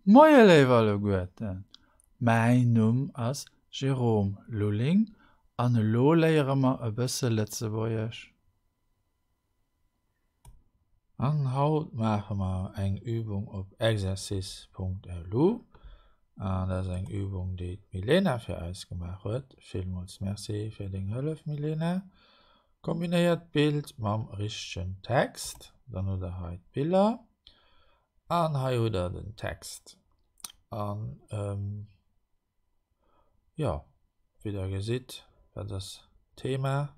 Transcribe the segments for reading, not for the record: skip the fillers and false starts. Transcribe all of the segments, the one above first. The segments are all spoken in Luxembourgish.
Moie léif alleguerten, mäin Numm ass Jérôme Lulling an elo léiere mer e bësse Lëtzebuergesch. An haut maache mer eng Übung op exercice.lu an dat ass eng Übung déi d'Milena fir eis gemaach huet. Villmools Merci fir deng Hëllef Milena. Kombinéiert d'Bild mam richtegen Text, dann hutt der hei d'Biller. An hei hutt der den Text. An ähm, jo, wéi der gesitt, wat ass d'Thema?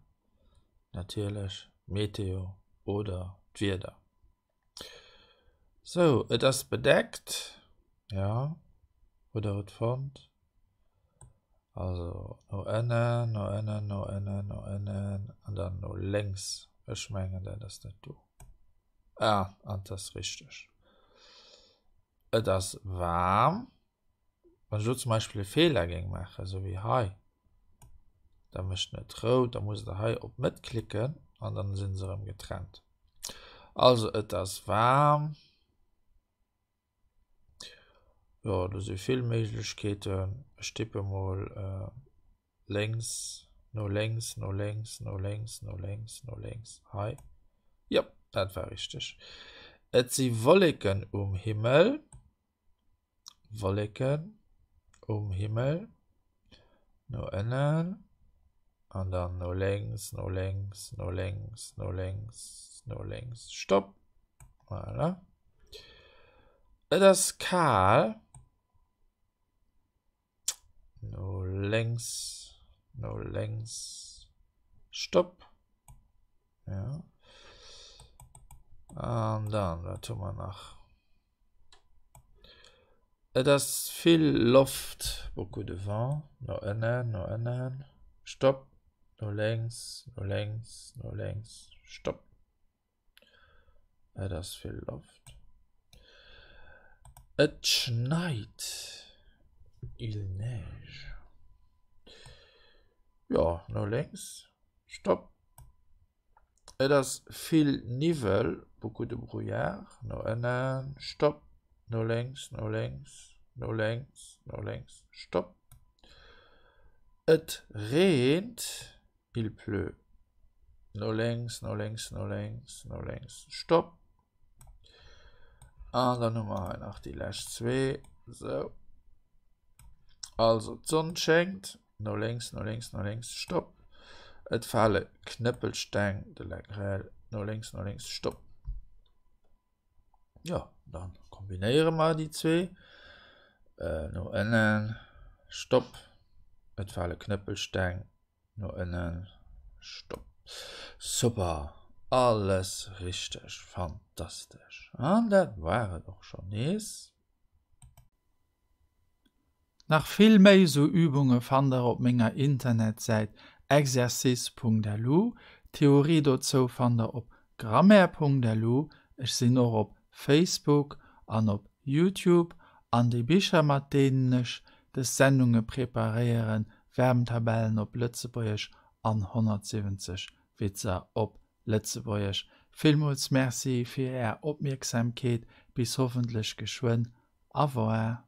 Natierlech d'Meteo oder d'Wieder. Sou, et ass bedeckt, jo, hutt der et fonnt? Also no ënnen, no ënnen, no ënnen, no ënnen an dann no lénks. Ech mengen, dat ass dat do. Ah, an 't ass richteg. Et ass waarm. Wann ech elo zum Beispill e Feeler géing maachen, esou wéi hei, da mécht en et rout, da musst Der hei op d'Mëtt klicken an dann si se erëm getrennt. Also et ass waarm. Jo, do si vill Méiglechkeeten. Ech tippe mol lénks, no lénks, no lénks, no lénks, no lénks, no lénks, hei. Jop, dat war richteg. Et si Wolleken um Himmel. Wolleken um Himmel. No ënnen an dann no lénks, no lénks, no lénks, no lénks, no lénks. Stopp. Voilà. Et ass kal. No lénks, no lénks. Stopp. Ja. An dann, wat hu mer nach? Et ass vill Loft, beaucoup de vent. No ënnen, no ënnen. Stopp. No lénks, no lénks, no lénks. Stopp. Et ass vill Loft. Et schneit. Il neige. Jo, no lénks. Stopp. Et ass vill Niwwel, beaucoup de brouillard. No ënnen. Stopp. No lénks, no lénks, no lénks, no lénks. Stopp. Et reent. Il pleut. No lénks, no lénks, no lénks, no lénks. Stopp. An dann hu mer hei nach déi lescht zwee. Sou. Also, d'Sonn schéngt. No lénks, no lénks, no lénks. Stopp. Et fale Knëppelsteng, de la grêle. No lénks, no lénks. Stopp. Jo, dann kombinéiere mer déi zwee. No ënnen. Stopp. Et fale Knëppelsteng. No ënnen. Stopp. Super! Alles richteg! Fantastesch! An dat war et och schonn nees. Nach vill méi sou Übunge fannt der op menger Internetsäit exercice.lu. D'Theorie dozou fannt der op grammaire.lu. Ech sinn och op Facebook an op Youtube. An déi Bicher mat deenen ech des Sendunge preparéieren, Verbntabellen op Lëtzebuergesch an 170 Witzer op Lëtzebuergesch. Villmools Merci fir Är Opmierksamkeet. Bis hoffentlech geschwënn. Au revoir.